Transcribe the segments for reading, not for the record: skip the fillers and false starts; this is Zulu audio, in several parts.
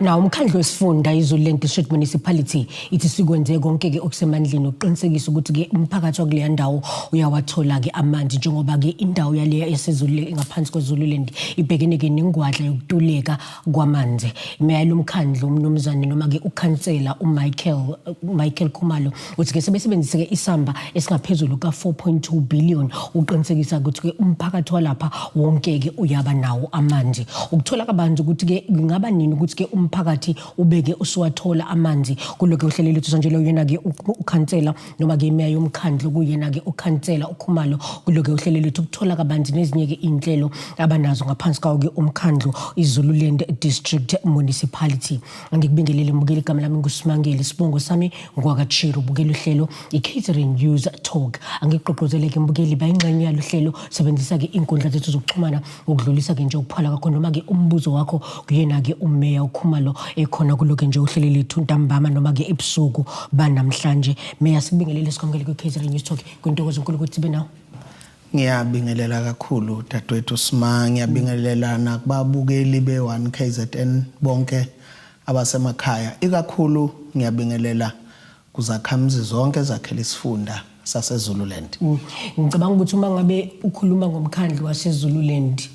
Na umkhandlu wesifunda iZululand District Municipality ithi sikwenze konke-ke okusemandleni ukuqinisekisa ukuthi-ke umphakathi wakuleya ndawo uyawathola-ke amanzi, njengoba-ke indawo yaleya yaseZulu ngaphansi kweZululand ibhekene-ke nengwadla yokutuleka kwamanzi. Imeya lomkhandlu umnumzane noma-ke ukhansela uMichael Michael Khumalo uthi-ke sebesebenzise-ke isamba esingaphezulu ka-4.2 billion ukuqinisekisa ukuthi-ke umphakathi walapha wonke-ke uyaba nawo amanzi. Ukuthola kabanzi ukuthi-ke kungaba nini ukuthi-ke umphakathi ubeke usuwathola amanzi kulokhu uhlelo lethu sanje, yena-ke ukhansela noma-ke imeya yomkhandlu kuyena-ke ukhansela uKhumalo kulokhu uhlelo lethu ukuthola kabanzi nezinye-ke iy'nhlelo abanazo ngaphansi kwawo-ke umkhandlu iZululand District Municipality. Angikubingelele mbukeli, igama lami nguSimangele, isibongo sami ngwakaChiro. Bukela uhlelo i-KZN News Talk. Angigqugquzeleke mbukeli bayingxenye yalo hlelo, sebenzisa-ke iy'nkundla zethu zokuxhumana ukudlulisa-ke nje ukuphala kwakho noma-ke umbuzo wakho kuyena-ke umeya uKhumalo ekhona kulokhu nje uhlelo lethu ntambama noma-ke ebusuku banamhlanje. Meya, sikubingelele, sikwamukele kwi-KZN News Talk. Kwintokozo enkulu ukuthi sibe nawe. Ngiyabingelela kakhulu dadewethu Sima, ngiyabingelela nakubabukeli be-1 KZN bonke abasemakhaya. Ikakhulu ngiyabingelela kuzakhamuzi zonke ezakhela isifunda saseZululand. Ngicabanga ukuthi uma ngabe ukhuluma ngomkhandlu waseZululand,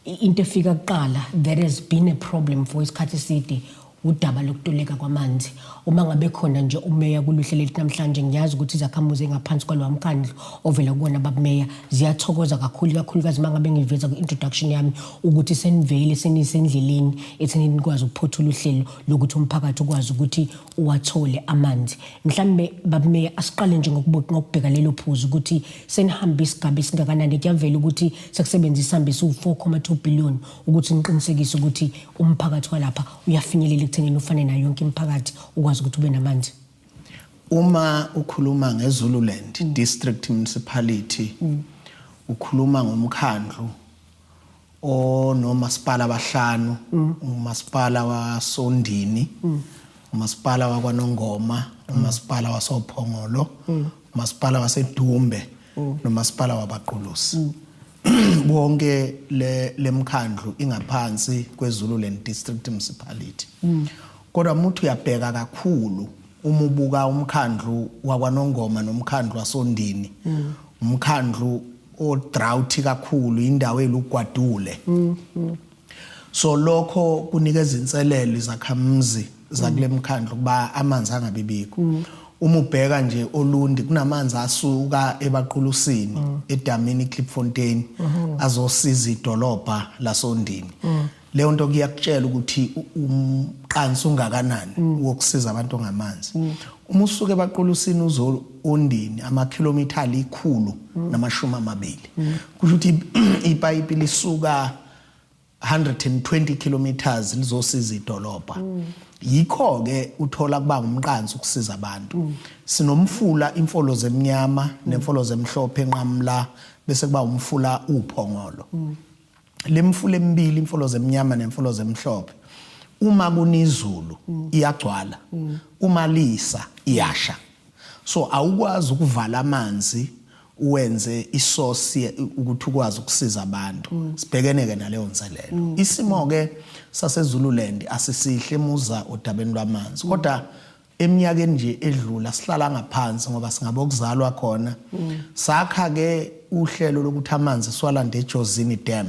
into efika kuqala that has been a problem for isikhathi eside udaba lokutoleka kwamanzi. Uma ngabe khona nje umeya kuluhlelo lethu namhlanje, ngiyazi ukuthi izakhamuzi engaphansi kwalowa mkhandlu ovela kuwona babumeya ziyathokoza kakhulu, ikakhulukazi uma ngabe ngiveza kwi-introduction yami ukuthi senivele senisendleleni etheni nikwazi ukuphothula uhlelo lokuthi umphakathi ukwazi ukuthi uwathole amanzi. Mhlambe babumeya asiqale nje ngokubheka lelo phuzu ukuthi senihambe isigaba esingakanani. Kuyavela ukuthi sekusebenzisa isamba esiwu-4.2 billion ukuthi niqinisekise ukuthi umphakathi walapha uyafinyelela ekuthenini ufane nayo yonke imiphakathi, ukwazi ukuthi ube namanzi. Uma ukhuluma ngeZululand District Municipality, ukhuluma ngomkhandlu onomasipala abahlanu: umasipala wasoNdini, umasipala wakwaNongoma, umasipala wasoPhongolo, umasipala waseDumbe nomasipala waBaqulusi. Bonke le lemkhandlu ingaphansi kweZululand District Municipality. Kodwa muthi uyabheka kakhulu, uma ubuka umkhandlu wakwaNongoma nomkhandlu wasoNdini, umkhandlu o drought kakhulu, indawo elugwadule. So lokho kunikeza inselelo izakhamuzi zakule mkhandlu kuba amanzi angabibikho. Uma ubheka nje oLundi, kunamanzi asuka eBaqulusini edamini iKlipfontein azosiza idolobha lasoNdini. Leyo nto kuyakutshela ukuthi umqanso ungakanani wokusiza abantu ngamanzi. Uma usuke eBaqulusini uzo oNdini, amakhilomitha ali-120, kusho ukuthi ipayipi lisuka 120 kilometers lizosiza idolobha. Yikho ke uthola kuba ngumqanso ukusiza abantu. Sinomfula imfolo zemnyama nemfolo zemhlophe enqamla, bese kuba umfula uPhongolo. Lemfula emibili, imfolo zemnyama nemfolo zemhlophe, uma kunizulu iyagcwala, uma lisa iyasha. So awukwazi ukuvala amanzi uwenze isource ukuthi ukwazi ukusiza abantu. Sibhekene ke naleyo nselelo. Isimo ke saseZululand asisihle muza odabeni lwamanzi, kodwa eminyakeni nje edlula sihlala ngaphansi ngoba singabokuzalwa khona, sakha ke uhlelo lokuthi amanzi siwalande eJozini Dam.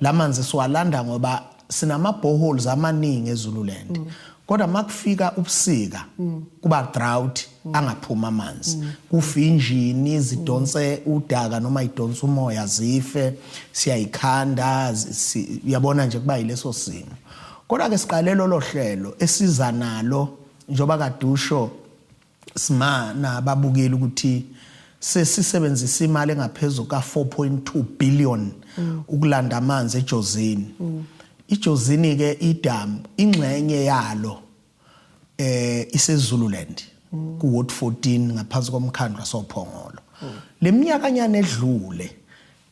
Lamanzi siwalanda ngoba sinama boreholes amaningi eZululand, kodwa makufika ubusika kuba drought, angaphuma amanzi, kufa injini, zidonse udaka noma idonse umoya, zife, siyayikhanda, uyabona nje kuba yileso simo. Kodwa ke siqale lolo hlelo esiza nalo njoba kadusho sima nababukeli ukuthi sesisebenzisa imali engaphezulu ka 4.2 billion ukulanda amanzi eJozini. IJozini ke idam, ingxenye yalo iseZululand ku Ward 14 ngaphansi komkhandlu wasoPhongolo. Leminyakanyana edlule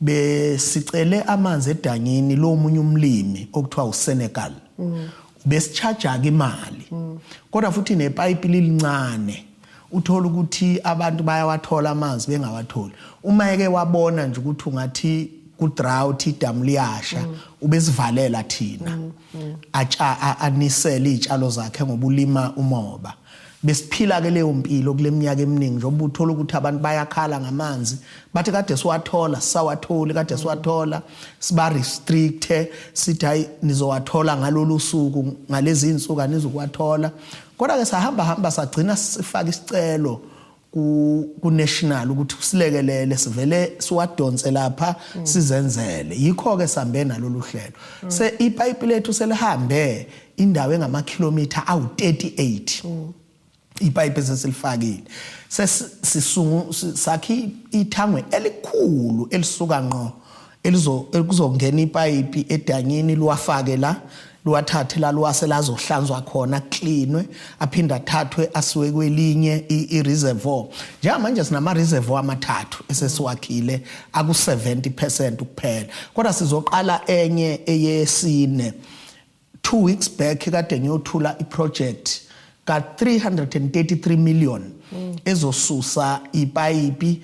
besicele amanzi edanyini lomunye umlimi okuthiwa uSenegal. Besichaja ke imali, kodwa futhi nepipe lilincane, uthola ukuthi abantu bayawathola amanzi, bengawatholi. Uma eke wabona nje ukuthi ungathi Ku drought idamu liyasha, ubesivalela thina, atsha anisele izitshalo zakhe ngoba ulima umoba. Besiphila ke leyo mpilo kule minyaka eminingi, njengoba uthola ukuthi abantu bayakhala ngamanzi, bathi kade siwathola, sisawatholi, kade siwathola, siba restrict, sithi hayi, nizowathola ngalolu suku, ngalezi insuku anizukuwathola. Kodwa ke sahamba hamba, sagcina sifaka isicelo ku national ukuthi usilekelele sivele siwadonse lapha sizenzele. Yikho ke sambe nalolu hlelo. Se ipipe lethu selihambe indawo engamakhilomitha awu-38, ipipe esesilifakile. Sesisungu sakhi ithangwe elikhulu elisuka ngqo elizo kuzongena ipayipi edanyini, liwafake la, liwathathe la, liwase lazohlanzwa khona, cleanwe, aphinde athathwe asiwe kwelinye i-reservoir. Njengamanje sinama reservoir amathathu esesiwakhile, aku 70% kuphela, kodwa sizoqala enye eyesine. 2 weeks back kade ngiyothula iproject ka 333 million ezosusa ipayipi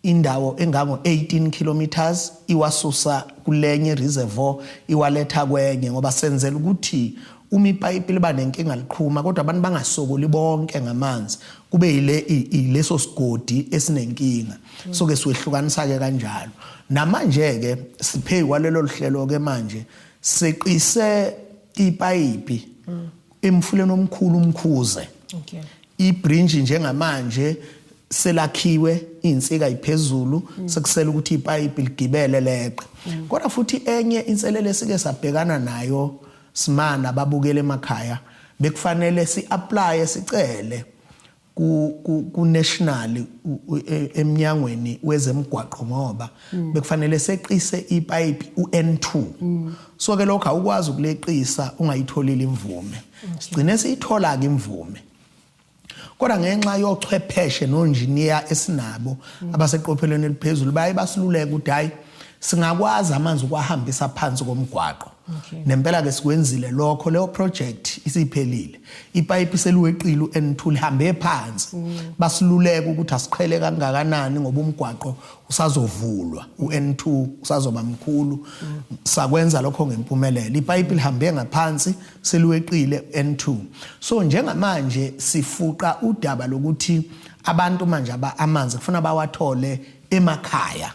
indawo engango 18 kilometers, iwasusa kulenye reservoir iwaletha kwenye, ngoba senzela ukuthi uma ipayipi liba nenkinga liqhuma, kodwa abantu bangasokoli bonke ngamanzi, kube yile ileso sigodi esinenkinga. So ke siwehlukanisa ke kanjalo. Namanje ke siphe kwalelo hlelo ke manje seqise ipayipi emfuleni omkhulu uMkhuze. Ibridge njengamanje selakhiwe, insika iphezulu, sekusela ukuthi ipayipi ligibele leqe. Kodwa futhi enye inselele esike sabhekana nayo, simana ababukele emakhaya, bekufanele si-apply, sicele ku national eminyangweni wezemigwaqo, ngoba bekufanele seqise ipipe uN2. So ke lokho awukwazi ukuleqisa ungayitholile imvume. Sigcine siyithola ke imvume, kodwa ngenxa yochwepheshe nonjiniya esinabo abaseqophelweni eliphezulu, baye basiluleka ukuthi hayi, singakwazi amanzi ukwahambisa phansi komgwaqo. Nempela ke sikwenzile lokho. Leyo project isiphelile, ipipe seliweqile u-N2, lihambe phansi. Basiluleka ukuthi asiqhele kangakanani ngoba umgwaqo usazovulwa, u-N2 usazoba mkhulu. Sakwenza lokho ngempumelelo, ipipe lihambe ngaphansi, seliweqile N2. So njengamanje sifuqa udaba lokuthi abantu manje amanzi kufuna bawathole emakhaya.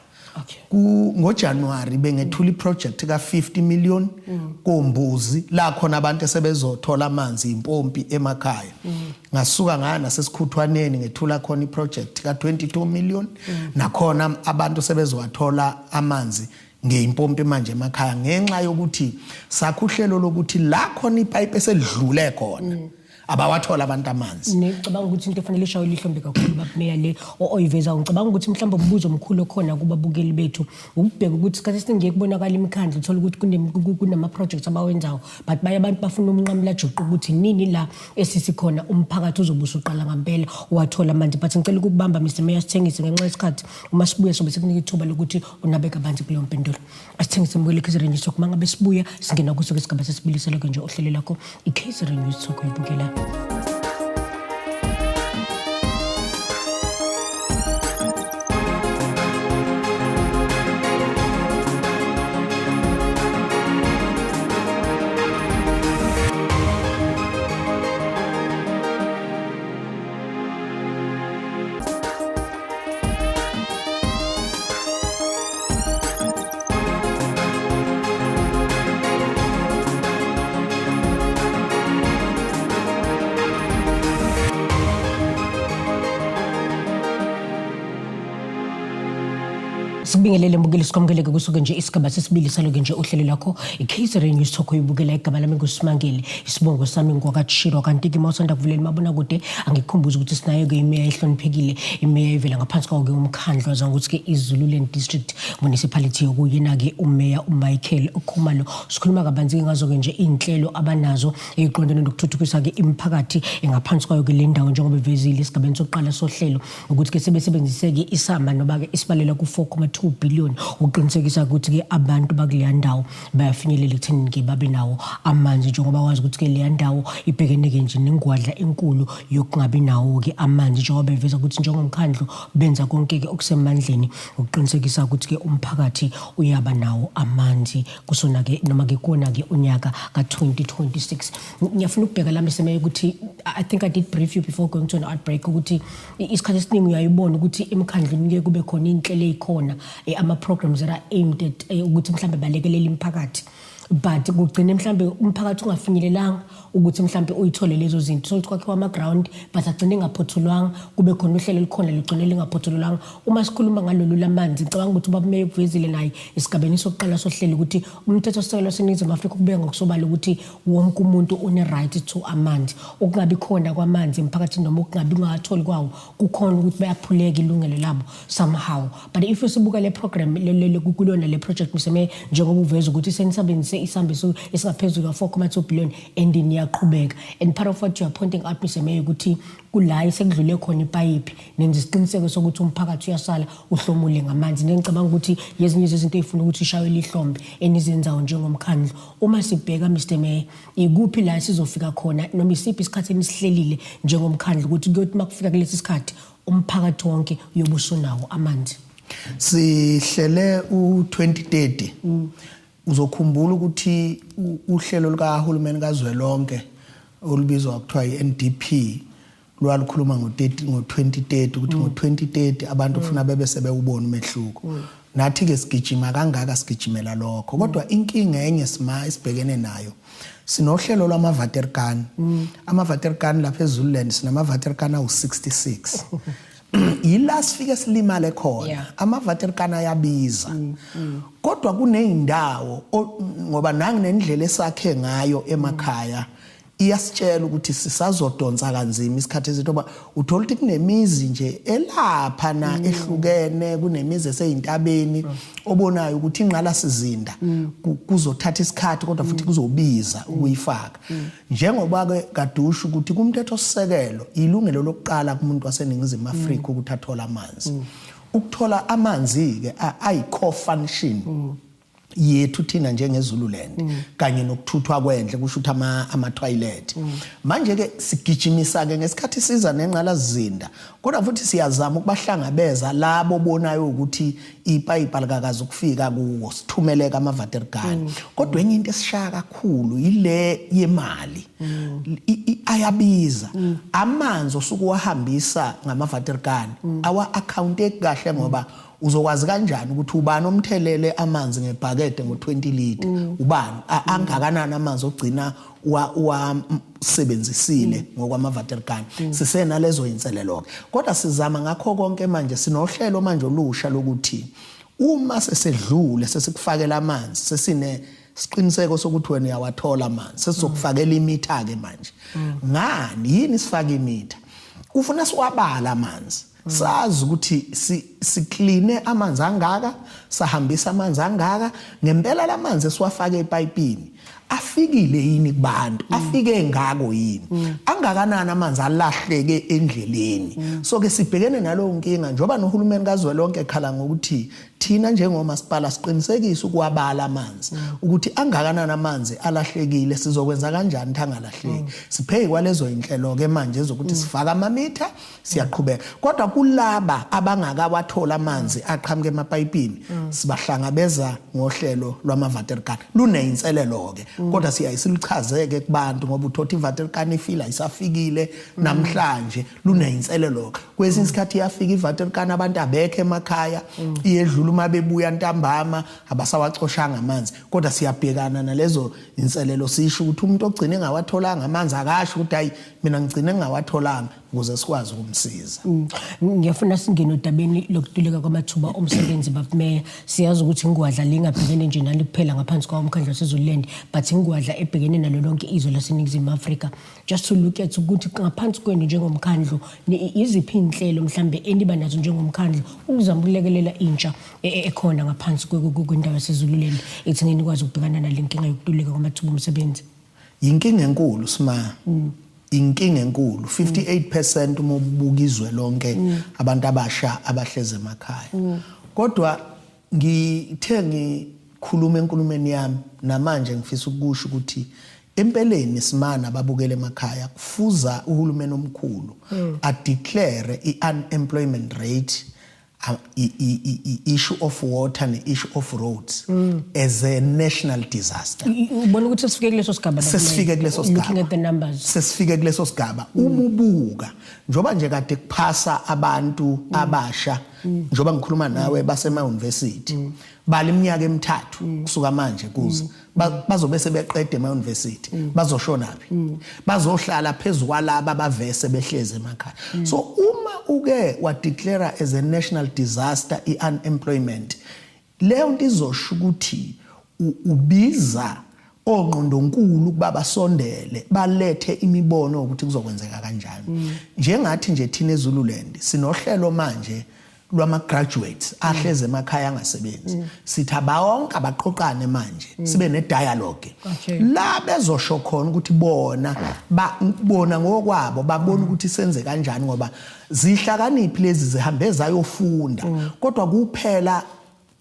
Ku ngoJanuary bengethula iproject ka 50 million kombuzi, la khona abantu esebezothola amanzi impompi emakhaya. Ngasuka ngaya nasesikhuthwaneni, ngethula khona iproject ka 22 million, nakhona abantu sebezowathola amanzi ngeimpompi manje emakhaya, ngenxa yokuthi sakho uhlelo lokuthi la khona ipipe eselidlule khona abawathola abantu amanzi. Ngicabanga ukuthi into efanele ishawe lihlombe kakhulu, babumeya, le oyiveza, ngicabanga ukuthi mhlawumbe umbuzo omkhulu okhona kubabukeli bethu ukubheka ukuthi isikhathi esiningi kubonakala imikhandlu, uthola ukuthi kunama-projects abawenzayo, but baye abantu bafuna umnqamula juqu ukuthi nini la esisikhona umphakathi uzobe usuqala ngampela uwathola amanzi. But ngicela ukukubamba, Mr Mayor, sithengise ngenxa yesikhathi. Uma sibuya sobe sikunika ithuba lokuthi unabe kabanzi kuleyo mpendulo. Asithengise, mbukeli KZN News Talk. Mangabe sibuya singena kuso isigaba sesibili selokho nje uhlelo lakho i-KZN News Talk uyibukela. Sikubingelele, mbukeli, sikwamukele kusuke nje isigaba sesibili saloke nje uhlelo lakho i-KZN News Talk oyibukela. Igama lami nguSimangele, isibongo sami ngwakaTshiro. Kanti-ke uma usanda kuvulela imabonakude, angikukhumbuze ukuthi sinayo-ke imeya ehloniphekile, imeya evela ngaphansi kwawo-ke umkhandlu waziwa ngokuthi-ke iZululand District Municipality, okuyena-ke umeya uMichael Khumalo. Sikhuluma kabanzi-ke ngazo-ke nje iy'nhlelo abanazo ey'qondene nokuthuthukisa-ke imiphakathi engaphansi kwayo-ke le ndawo, njengoba ivezile esigabeni sokuqala sohlelo ukuthi-ke sebesebenzise-ke isamba noba-ke isibalela ku-4,2 billion ukuqinisekisa ukuthi-ke abantu bakuleya ndawo bayafinyelela ekuthenini-ke babe nawo amanzi, njengoba wazi ukuthi-ke leya ndawo ibhekene-ke nje nengwadla enkulu yokungabi nawo-ke amanzi, njengoba beveza ukuthi njengomkhandlu benza konke-ke okusemandleni ukuqinisekisa ukuthi-ke umphakathi uyaba nawo amanzi kusona-ke noma-ke kuwona-ke unyaka ka-2026. Ngiyafuna ukubheka lami seme ukuthi I think I did brief you before going to an ad break ukuthi isikhathi esiningi uyayibona ukuthi emkhandlwini kuye kube khona iy'nhlelo ey'khona, ama-programs that are aimed at ukuthi mhlawumbe balekelele imiphakathi, but kugcine mhlambe umphakathi ungafinyelelanga ukuthi mhlambe uyithole lezo zinto. So kwakhiwa ama-ground, but agcine engaphothulwanga, kube khona uhlelo olukhona lugcine lingaphothulwanga. Uma sikhuluma ngalolu lamanzi, ngicabanga ukuthi ubaba Meya ukuvezile naye esigabeni sokuqala sohlelo ukuthi umthethosisekelo waseNingizimu Afrika ukubeka ngokusobala ukuthi wonke umuntu une-right to amanzi. Ukungabi khona kwamanzi emphakathini noma ukungabi ungawatholi kwawo kukhona ukuthi bayaphuleka ilungelo labo somehow. But if sibuka le program kulona le project mseme, njengoba uveza ukuthi senisebenzise isambiso esingaphezulu ka-4.2 billion and niyaqhubeka, and part of what you are pointing out, Mseme, ukuthi kula sekudlule khona ipayipi nenza isiqiniseko sokuthi umphakathi uyasala uhlomule ngamanzi. Ngicabanga ukuthi yezinye zezinto ey'funa ukuthi ishaywe lihlombe enizenzayo njengomkhandlu. Uma sibheka, Mr Mayor, ikuphi la sizofika khona noma isiphi isikhathi enisihlelile njengomkhandlu ukuthi kuyothi uma kufika kulesi sikhathi umphakathi wonke uyobe usunawo amanzi? Sihlele u2030. Uzokhumbula ukuthi uhlelo likahulumeni kazwelonke olubizwa kuthiwa i-NDP lwalukhuluma ngo-30, ngo-2030, ukuthi ngo-2030 abantu ufuna bebe sebewubona umehluko. Nathi ke sigijima kangaka, sigijimela lokho. Kodwa inkinga enye sima esibhekene nayo, sinohlelo lwama-waterkan. Ama-waterkan lapha eZululand, sinama-waterkan awu-66. Yila sifike silimale khona. Ama-waterkan ayabiza, kodwa kuney'ndawo ngoba nanginendlela esakhe ngayo emakhaya iyasitshela ukuthi sisazodonsa kanzima isikhathi eside, ngoba uthola ukuthi kunemizi nje elapha na ehlukene, kunemizi eseyintabeni obonayo ukuthi ingqalasizinda kuzothatha isikhathi, kodwa futhi kuzobiza ukuyifaka. Njengoba ke kadusha ukuthi kumthetho sisekelo ilungelo lokuqala kumuntu waseNingizimu Afrika ukuthi athole amanzi. Ukuthola amanzi ke ayi core function yethu thina njengeZululand, kanye nokuthuthwa kwendle, kusho ukuthi ama toilet. Manje ke sigijimisa ke ngesikhathi siza nenqalasizinda, kodwa futhi siyazama ukubahlangabeza labo bonayo ukuthi ipayipi alikakazi ukufika kuwo, sithumeleka ama-waterkan. Kodwa enye into esishaya kakhulu ile yemali. Ayabiza amanzi osuke wahambisa ngama-waterkan, awa-accounteki kahle, ngoba uzokwazi kanjani ukuthi ubani omthelele amanzi ngebhakede ngo-20 litre, ubani angakanani amanzi ogcina uwasebenzisile ngokwama-waterkan? Sisenalezo inselelo-ke, kodwa sizama ngakho konke. Manje sinohlelo manje olusha lokuthi uma sesedlule sesikufakela amanzi, sesine siqiniseko sokuthi wena uyawathola amanzi, sesizokufakela imitha-ke manje. Ngani yini sifake imitha? Kufuna siwabala amanzi, sazi ukuthi sikline amanzi angaka, sahambisa amanzi angaka ngempela. Lamanzi esiwafake epayipini afikile yini kubantu? Afike ngako yini? Angakanani amanzi alahleke endleleni? So ke sibhekene nalowo nkinga, njengoba nohulumeni kazwelonke ekhala ngokuthi thina njengomasipala siqinisekise ukuwabala amanzi, ukuthi angakanani amanzi alahlekile, sizokwenza kanjani ukuthi angalahleki. Sipheki kwalezo inhlelo ke manje ezokuthi sifaka amamitha, siyaqhubeka. Kodwa kulaba abangakawathola amanzi aqhamuka emapayipini, sibahlangabeza ngohlelo lwama-waterkan. Luneyinselelo-ke, kodwa siyaye siluchazeke kubantu, ngoba uthola i-waterkan ifila isafikile namhlanje. Luneyinselelo-ke. Kwesinye isikhathi iyafika i-waterkan, abantu abekho emakhaya, iyedlula uma bebuya ntambama, abasawacoshanga amanzi. Kodwa siyabhekana nalezo inselelo, sisho ukuthi umuntu ogcine engawatholanga amanzi akasho ukuthi, "Hayi, mina ngigcine ngingawatholanga," ukuze sikwazi ukumsiza. Ngiyafuna singene odabeni lokutuleka kwamathuba omsebenzi, Baba Siyazi ukuthi ingwadla lingabhekene nje nani kuphela ngaphansi kwawo umkhandlu waseZululand, but ingwadla ebhekene nalo lonke izwe laseNingizimu Afrika. Just to look at ukuthi ngaphansi kwenu njengomkhandlu iziphi iy'nhlelo mhlambe eniba nazo njengomkhandlu ukuzama ukulekelela intsha ekhona ngaphansi kwendawo yaseZululand ekutheni ikwazi ukubhekana nale nkinga yokutuleka kwamathuba omsebenzi. Yinkinga enkulu sima, inkinga enkulu. 58% uma ubuka izwe lonke, abantu abasha abahleze emakhaya. Kodwa Ngithe ngikhuluma enkulumeni yami, namanje ngifisa ukusho ukuthi empeleni simana ababukele emakhaya, kufuza uhulumeni omkhulu a-declare i-unemployment rate, i-issue of water ne-issue of roads as a national disaster. Ubona ukuthi sesifike kuleso sigaba? Sesifike kuleso sigaba. Looking at the numbers. Sesifike kuleso sigaba. Uma ubuka njoba nje kade kuphasa abantu abasha, njoba ngikhuluma nawe basema university, bala iminyaka emithathu kusuka manje kuze bazobe sebeqede ema university, bazoshona phi? Bazohlala phezulu kwalaba abavese behleze emakhaya. So uma uke wa declare as a national disaster i-unemployment, leyo nto izosho ukuthi ubiza ongqondonkulu ukuba basondele, balethe imibono ukuthi kuzokwenzeka kanjani. Njengathi nje thina eZululand sinohlelo manje lwama graduates ahleze emakhaya angasebenzi. Sithi abawonke abaqoqane manje, sibe ne dialogue la bezosho khona ukuthi bona bona ngokwabo babona ukuthi senze kanjani, ngoba zihlakaniphi lezi zihambe zayofunda, kodwa kuphela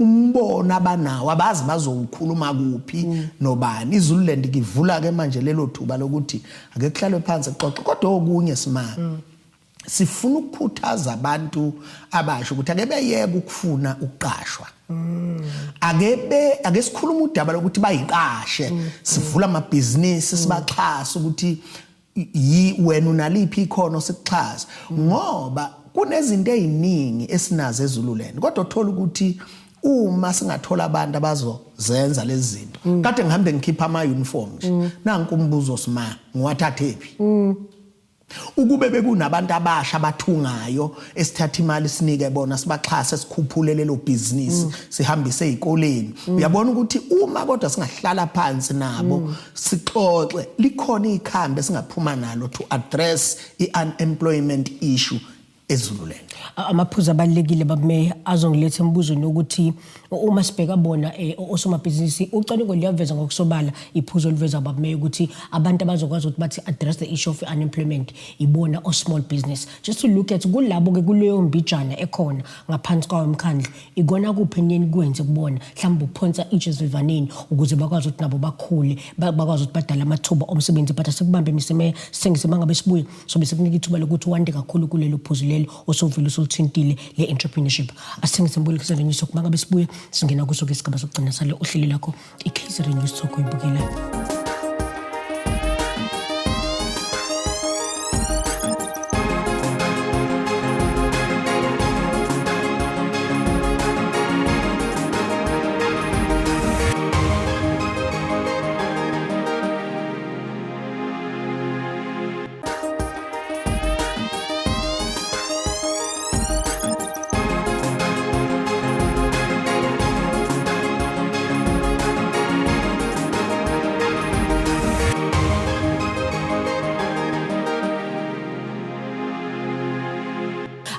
umbono abanawo abazi bazowukhuluma kuphi nobani. IZululand kivula ke manje lelo thuba lokuthi ake kuhlalwe phansi kuxoxe. Kodwa okunye simanga, sifuna ukukhuthaza abantu abasha ukuthi ake beyeke ukufuna ukuqashwa, ake sikhuluma udaba lokuthi bayiqashe. Sivula amabhizinisi, sibaxhasa ukuthi yi wena unaliphi ikhono, sikuxhasa, ngoba kunezinto eziningi esinazo eZululand, kodwa uthola ukuthi uma singathola abantu abazozenza lezi zinto. Kade ngihambe ngikhipha ama uniform nje, nanku umbuzo sima, ngiwathathephi? Ukube bekunabantu abasha abathungayo, esithatha imali sinike bona, sibaxhase, sikhuphule lelo business, sihambise ezikoleni. Uyabona ukuthi uma kodwa singahlala phansi nabo sixoxe, likhona ikhambi esingaphuma nalo to address i-unemployment issue eZululand. Amaphuzu abalulekile, babumeya, azongiletha embuzweni ukuthi uma sibheka bona osomabhizinisi, ucwaningo luyaveza ngokusobala iphuzu oliveza babumeya ukuthi abantu abazokwazi ukuthi bathi address the issue of unemployment ibona o-small business. Just to look at kulabo-ke, kuleyo mbijana ekhona ngaphansi kwawo umkhandlu, ikona kuphi eniyeni kwenze kubona mhlawumbe ukuphonsa itshe esivivaneni ukuze bakwazi ukuthi nabo bakhule, bakwazi ukuthi badale amathuba omsebenzi? But asikubambe, Mr Mayor, sithengise. Mangabe sibuye sobe sikunika ithuba lokuthi wande kakhulu kulelo phuzu lelo osuvele usulithintile le-entrepreneurship. Asithengise, mbukeli KZN News Talk. Mangabe sibuye singena kuso-ke isigaba sokugcina sale uhlelo lakho i-KZN News Talk oyibukelayo.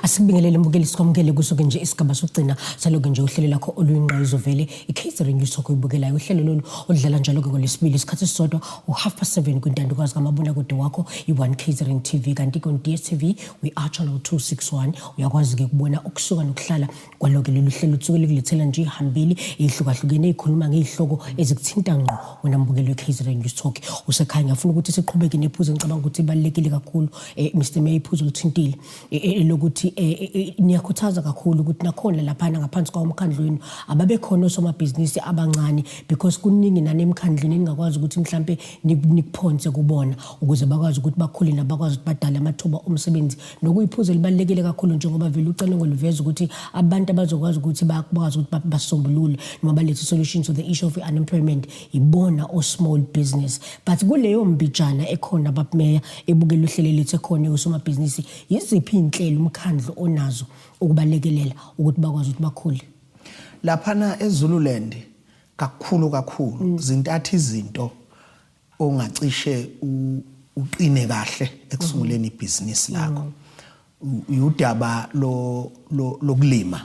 Asikubingelele, mbukeli, sikwamukele kusuke nje isigaba sokugcina saloku nje uhlelo lakho oluyingqayizovele i-KZN News Talk oyibukelayo, uhlelo lolu oludlala njalo-ke ngolwesibili isikhathi esisodwa u-7:30 kwintandokazi kamabonakude wakho i-1 KZN TV, kanti kon-DStv we are channel 261. Uyakwazi-ke ukubona ukusuka nokuhlala kwalo-ke lolu hlelo lusuke likulethela nje ihambili ey'hlukahlukene ey'khuluma ngey'hloko ezikuthinta ngqo wena mbukeli we-KZN News Talk usekhaya. Ngiyafuna ukuthi siqhubeke nephuzu engicabanga ukuthi ibalulekile kakhulu, Mr Mayor, iphuzu olithintile lokuthi niyakhuthaza kakhulu ukuthi nakhona laphana ngaphansi kwawo umkhandlu wenu ababe khona osomabhizinisi abancane, because kuningi nani emkhandlwini eningakwazi ukuthi mhlampe nikuphonse kubona ukuze bakwazi ukuthi bakhule nabakwazi ukuthi badale amathuba omsebenzi, nokuyiphuzu elibalulekile kakhulu njengoba vele ucwaningo luveza ukuthi abantu abazokwazi ukuthi bakwazi ukuthi basombulule noma balethe solution to the issue of unemployment ibona o-small business. But kuleyo mbijana ekhona, babumeya ebukela uhlelo lethu ekhona osomabhizinisi, yiziphi iy'nhlelo umkhandlu onazo ukubalekelela ukuthi bakwazi ukuthi bakhule? Laphana eZululand kakhulu kakhulu zintathu izinto ongacishe uqine kahle ekusunguleni ibhizinisi lakho. Udaba lo lokulima,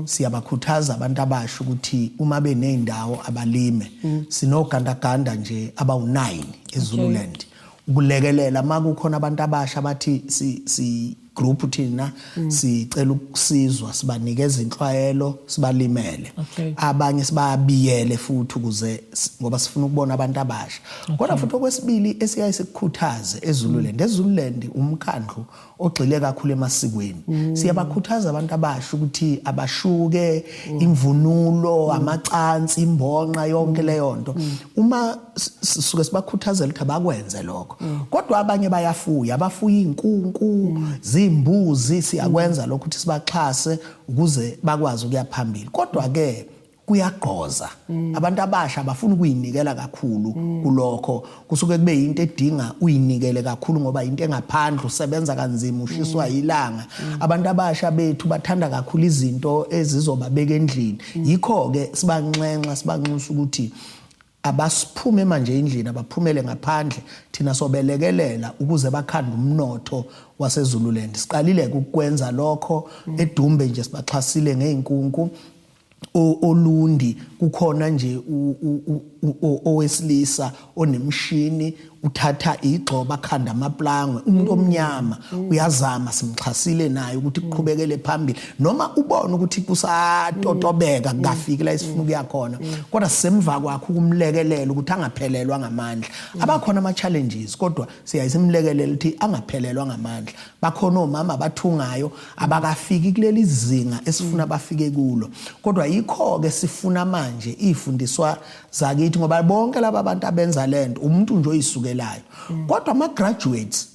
siyabakhuthaza abantu abasha ukuthi uma beneyindawo abalime. Sinogandaganda nje abawu9 eZululand ukulekelela uma kukhona abantu abasha bathi si group thina sicela ukusizwa, sibanikeza inhlwayelo, sibalimele. Abanye sibabiyele futhi ukuze ngoba sifuna ukubona abantu abasha. Kodwa futhi okwesibili esiyaye sikukhuthaze eZululand, eZululand umkhandlu ogxile kakhulu emasikweni. Siyabakhuthaza abantu abasha ukuthi abashuke imvunulo, amacansi, imbonqa, yonke leyo nto. Uma sisuke sibakhuthazela ukuthi abakwenze lokho. Kodwa abanye bayafuya, abafuya inkunku, zimbuzi, siyakwenza lokho ukuthi sibaxhase ukuze bakwazi ukuya phambili. Kodwa ke kuyagqoza, abantu abasha abafuna ukuyinikela kakhulu kulokho. Kusuke kube into edinga uyinikele kakhulu ngoba into engaphandle, usebenza kanzima, ushiswa ilanga. Abantu abasha bethu bathanda kakhulu izinto ezizobabeka endlini. Yikho ke sibanxenxa, sibanxusa ukuthi abasiphume manje endlini, abaphumele ngaphandle, thina sobelekelela ukuze bakhande umnotho waseZululand. Siqalile ukukwenza lokho eDumbe nje, sibaxhasile ngeinkunku. Olundi kukhona nje owesilisa onemshini, uthatha igxoba akhanda amaplangwe, umuntu omnyama uyazama, simxhasile naye ukuthi kuqhubekele phambili. Noma ubona ukuthi kusatotobeka, kungafiki la esifuna ukuya khona, kodwa sisemva kwakho ukumlekelela ukuthi angaphelelwa ngamandla. Abakhona ama challenges, kodwa siyayisimlekelela ukuthi angaphelelwa ngamandla. Bakhona omama abathungayo abakafiki kuleli zinga esifuna bafike kulo, kodwa yikho ke sifuna manje ifundiswa zakithi, ngoba bonke laba bantu abenza lento umuntu nje oyisukelayo, kodwa ama graduates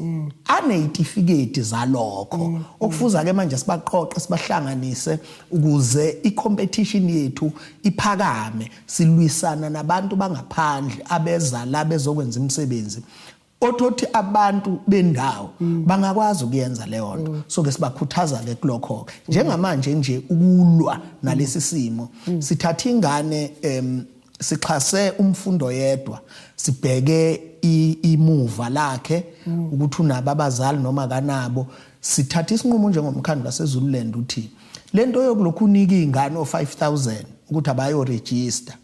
anezitifiketi zalokho okufuza ke manje sibaqoqe, sibahlanganise ukuze i-competition yethu iphakame. Silwisana nabantu bangaphandle abeza la bezokwenza imisebenzi othothi abantu bendawo bangakwazi ukuyenza leyo nto. So ke sibakhuthaza ke kulokho ke njengamanje nje ukulwa nalesi simo. Sithatha ingane, sixhase umfundo yedwa, sibheke imuva lakhe ukuthi unabo abazali noma kanabo. Sithatha isinqumo njengomkhandlu waseZululand uthi lento yokulokhu unika izingane o5000 ukuthi abayo register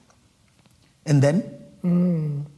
and then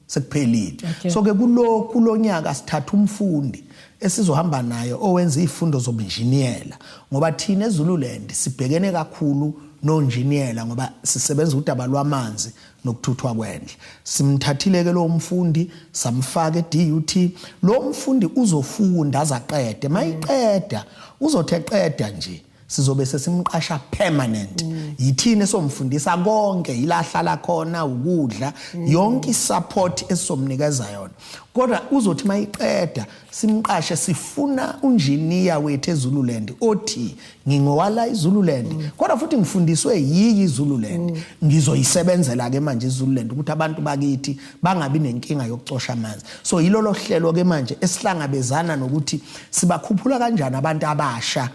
sekuphelile. So ke kulo kulonyaka sithatha umfundi esizohamba naye owenza izifundo zobunjiniyela, ngoba thina eZululand sibhekene kakhulu nonjiniyela ngoba sisebenza udaba lwamanzi nokuthuthwa kwendle. Simthathile ke lo mfundi, samfaka eDUT. Lo mfundi uzofunda azaqede, mayiqeda uzothe qeda nje sizobe sesimqasha permanent. Yithini esomfundisa konke, ila hlala khona, ukudla, yonke isupport esizomnikeza yona, kodwa uzothi mayiqeda simqashe. Sifuna unjiniya wethu eZululand othi ngingowala iZululand, kodwa futhi ngifundiswe yiyi iZululand, ngizoyisebenzela ke manje iZululand ukuthi abantu bakithi bangabi nenkinga yokucosha amanzi. So yilolo hlelo ke manje esihlangabezana nokuthi sibakhuphula kanjani abantu abasha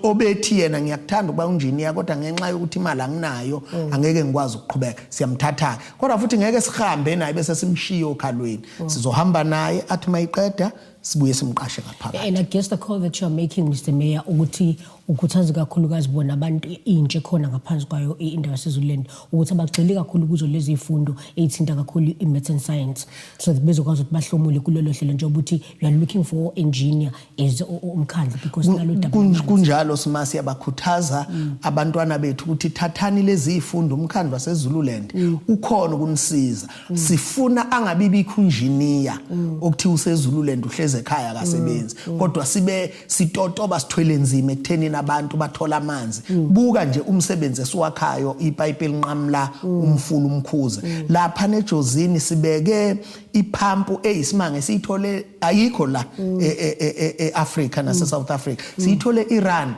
obethi yena ngiyakuthanda ukuba unjiniya, kodwa ngenxa yokuthi imali anginayo angeke ngikwazi ukuqhubeka. Siyamthatha, kodwa futhi ngeke sihambe naye bese simshiye okhalweni. Sizohamba naye, athi mayiqeda sibuye simqashe ngaphakathi. And I guess the call that you are making, Mr. Mayor, ukuthi ukhuthaza kakhulukazi bona abantu, intsha ekhona ngaphansi kwayo indawo yaseZululand, ukuthi abagxile kakhulu kuzo lezi zifundo ey'thinta kakhulu i-maths and science, so that bezokwazi ukuthi bahlomule kulolo hlelo, njengoba uthi you are looking for engineer as umkhandlu because nalo daba lwamanzi. Kunjalo sima, siyabakhuthaza abantwana bethu ukuthi thathani lezi zifundo, umkhandlu waseZululand ukhona ukunisiza. Sifuna angabibikho unjiniya okuthiwa useZululand uhleze ekhaya akasebenzi, kodwa sibe sitotoba, sithwele nzima ekuthenini abantu bathola amanzi. Buka nje umsebenzi esiwakhayo, ipayipi elinqamla umfula uMkhuze lapha neJozini, sibeke iphampu eyisimanga esiyithole, ayikho la e-Africa nase South Africa, siyithole Iran,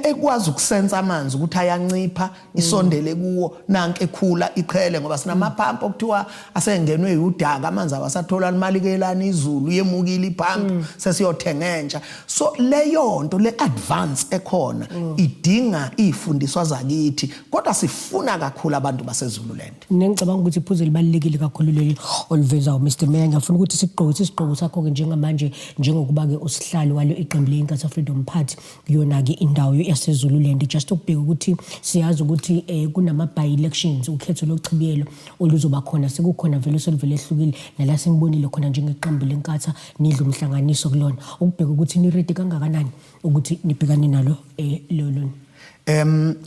ekwazi ukusensa amanzi ukuthi ayancipha, isondele kuwo nanke ekhula iqhele, ngoba sinamaphampu okuthiwa asengenwe udaka, amanzi awasathola limalikelana izulu, yemukile iphampu, sesiyothenga entsha. So leyo nto le advance ekhona idinga ifundiswa zakithi, kodwa sifuna kakhulu abantu baseZululand. Ngicabanga ukuthi iphuzu libalulekile kakhulu leli olivezayo, Mr Mayor. Ngiyafuna ukuthi sigqoke isigqoko sakho-ke njengamanje, njengokuba-ke usihlalo walo iqembu le-Inkatha Freedom Party kuyona-ke indawo yaseZululand, just ukubheka ukuthi siyazi ukuthi kunama by-elections, ukhetho lochibiyelo oluzoba khona, sekukhona vele, soluvele ehlukile nala sengibonile khona njengeqembu leNkatha. Nidla umhlanganiso kulona ukubheka ukuthi ni-ready kangakanani ukuthi nibhekane nalo lolo.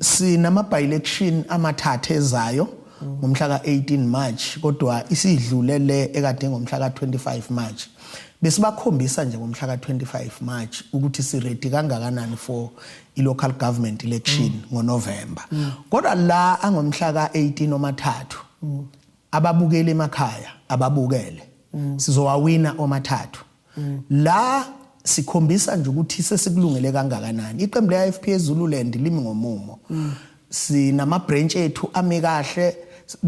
Sinama by-election amathathu ezayo ngomhla ka-18 March, kodwa isidlule le ekade ngomhla ka-25 March. Besibakhombisa nje ngomhla ka-25 March ukuthi si-ready kangakanani for i-local government election ngoNovember. Kodwa la angomhla ka-18 omathathu, ababukeli emakhaya ababukele, sizowawina omathathu. La sikhombisa nje ukuthi sesikulungele kangakanani. Iqembu le-IFP eZululand limi ngomumo, sinama branch ethu ami kahle,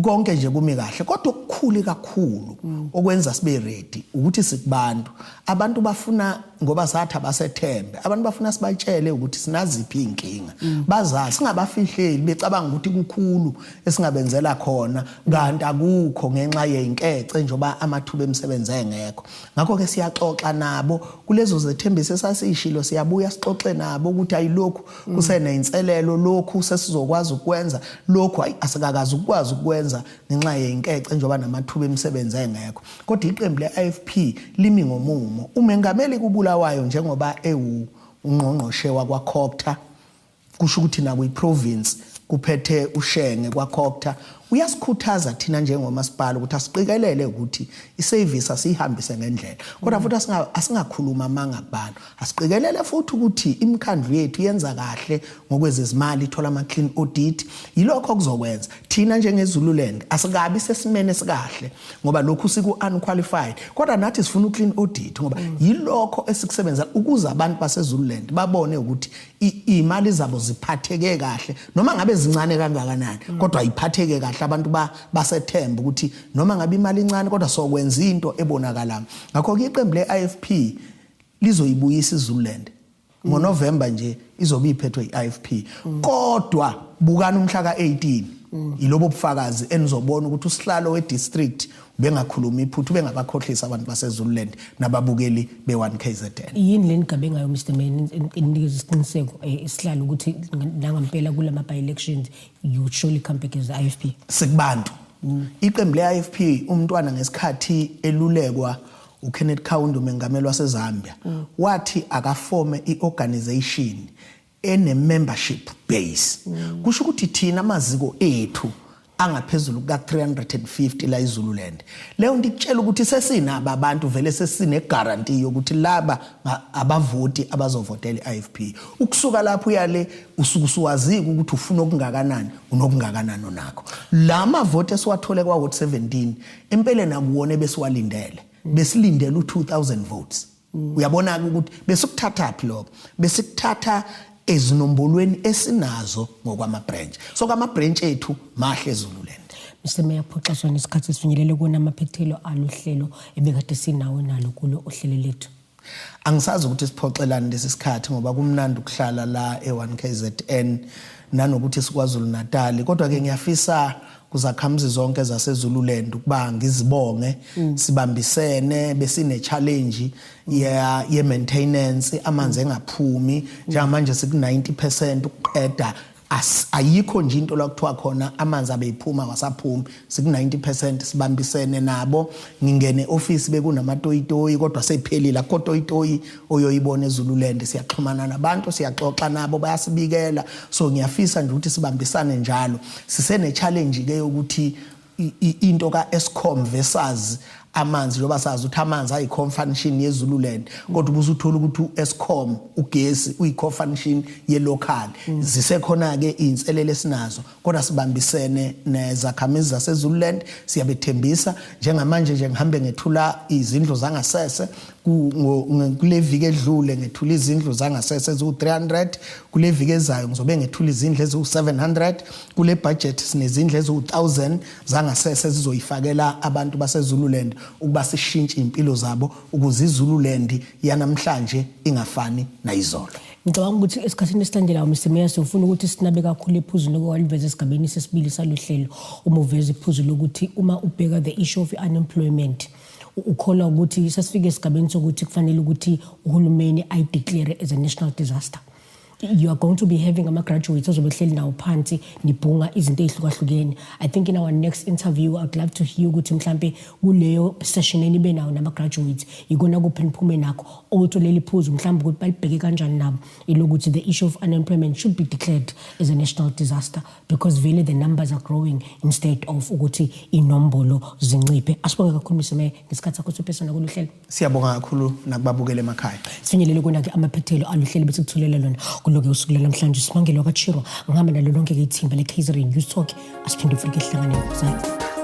konke nje kumi kahle, kodwa okukhulu kakhulu okwenza sibe ready ukuthi sikubantu. Abantu bafuna, ngoba sathi abasethembe, abantu bafuna sibatshele ukuthi sinaziphi inkinga, bazazi, singabafihleli becabanga ukuthi kukhulu esingabenzela khona kanti akukho, ngenxa yeyinkece njengoba amathuba emisebenzi engekho. Ngakho ke siyaxoxa nabo kulezo zethembiso esasishilo, siyabuya sixoxe nabo ukuthi ayilokhu kuseneyinselelo, lokhu sesizokwazi ukwenza lokhu, ayi asikakazi ukwazi ukwenza ngenxa yeyinkece njengoba namathuba emisebenzi engekho. Kodwa iqembu le-IFP limi ngomumo. Umengameli kubulawayo njengoba ewu ungqongqoshe wakwaCogta, kusho ukuthi nakuyi-province kuphethe uShenge kwaCogta, uyasikhuthaza thina njengomasipala ukuthi asiqikelele ukuthi i-service asiyihambise ngendlela, kodwa futhi asingakhuluma amanga kubantu. Asiqikelele futhi ukuthi imikhandlu yethu yenza kahle ngokwezezimali, ithola ama-clean audit. Yilokho okuzokwenza thina njengeZululand asikabi sesimene esikahle ngoba lokhu siku-unqualified, kodwa nathi sifuna u-clean audit ngoba yilokho esikusebenza ukuze abantu baseZululand babone ukuthi iy'mali zabo ziphatheke kahle, noma ngabe zincane kangakanani, kodwa iphatheke kahle. Abantu basethemba ukuthi noma ngabe imali incane kodwa sokwenza into ebonakalayo. Ngakho-ke iqembu le-IFP lizoyibuyisa iZululand ngoNovember nje, izobe iphethwe i-IFP. Kodwa bukani umhla ka-18, yilobo bufakazi enizobona ukuthi usihlalo we-district ubengakhuluma iphutha, ubengabakhohlisa abantu baseZululand nababukeli be-1 KZN. Yini le nigabe ngayo, Mr Mayor, eninikeza isiqiniseko isihlalo ukuthi nangampela kulama by-elections you would surely come back as the IFP? Sikubantu. Iqembu le-IFP, umntwana ngesikhathi elulekwa uKenneth Kaunda, umengameli waseZambia, wathi akafome i-organization ene-membership base. Kusho ukuthi thina amaziko ethu angaphezulu kuka-350 la eZululand. Leyo nto ikutshela ukuthi sesinabo abantu vele, sesine guarantee yokuthi laba abavoti abazovotela i-IFP. Ukusuka lapho uyale usuke usuwazika ukuthi ufuna okungakanani, unokungakanani onakho. La mavoti esiwathole kwa ward 17 empeleni akuwona ebesiwalindele, besilindele u2000 votes. Uyabona ke ukuthi besikuthathaphi lokho? Besikuthatha ezinombolweni esinazo ngokwama branch. So kwama branch ethu mahle eZululand. Mr Mayor, phoxaswa nesikhathi esifinyelele kuwona amaphethelo aluhlelo ebekade sinawo nalo kulo uhlelo lethu. Angisazi ukuthi siphoxelani lesi sikhathi ngoba kumnandi ukuhlala la e1 KZN nanokuthi sikwaZulu Natal, kodwa ke ngiyafisa kuzakhamuzi zonke zaseZululand ukuba ngizibonge. Sibambisene, besine challenge ye maintenance, amanzi engaphumi. Njengamanje siku 90% ukuqeda. Ayikho nje into la kuthiwa khona amanzi abeyiphuma wasaphumi, siku 90% sibambisene nabo. Ngingene office bekunamatoyitoyi, kodwa sephelile, akukho toyitoyi oyoyibona eZululand. Siyaxhumana nabantu, siyaxoxa nabo, bayasibikela. So ngiyafisa nje ukuthi sibambisane njalo. Sisene challenge ke yokuthi into ka-Eskom versus amanzi, njengoba sazi ukuthi amanzi ayi-core function yeZululand, kodwa ubusuthola ukuthi u-Eskom ugesi uyi-core function ye-local. Zisekhona-ke iy'nselelo esinazo, kodwa sibambisene nezakhamizi zaseZululand, siyabethembisa. Njengamanje nje ngihambe ngethula izindlu zangasese kule viki edlule, ngethula izindlu zangasese eziwu-300. Kule viki ezayo ngizobe ngethula izindlu eziwu-700. Kule budget sinezindlu eziwu-1000 zangasese ezizoyifakela abantu baseZululand ukuba sishintshe impilo zabo, ukuze iZululand yanamhlanje ingafani nayizolo. Ngicabanga ukuthi esikhathini esilandelayo, Mr Mayor, siyofuna ukuthi sinabe kakhulu ephuzini okwaliveza esigabeni sesibili saluhlelo, uma uveza iphuzu lokuthi uma ubheka the issue of unemployment, ukholwa ukuthi sesifike esigabeni sokuthi kufanele ukuthi uhulumeni ayi-declare as a national disaster. You are going to be having ama-graduates ozobe hleli nawo phansi, nibhunga izinto ey'hlukahlukene. I think in our next interview I'd love to hear ukuthi mhlampe kuleyo session enibe nawo nama-graduates, ikona kuphi niphume nakho. Also leli phuzu mhlawumbe ukuthi balibheke kanjani nabo, ilokuthi the issue of unemployment should be declared as a national disaster, because vele the numbers are growing instead of ukuthi inombolo zinciphe. Asibonge kakhulu, Mr Mayor, ngesikhathi sakho sophesana kolu hlelo. Siyabonga kakhulu nakubabukela emakhaya. Sifinyelele kona-ke amaphethelo aluhlelo besikuthulela lona kuloke usuku lanamhlanje. Simangele wakaChirwa, ngihamba nalo lonke-ke ithimba le-KZN News Talk. Asiphinde futhi ke sihlangane ngokuzayo.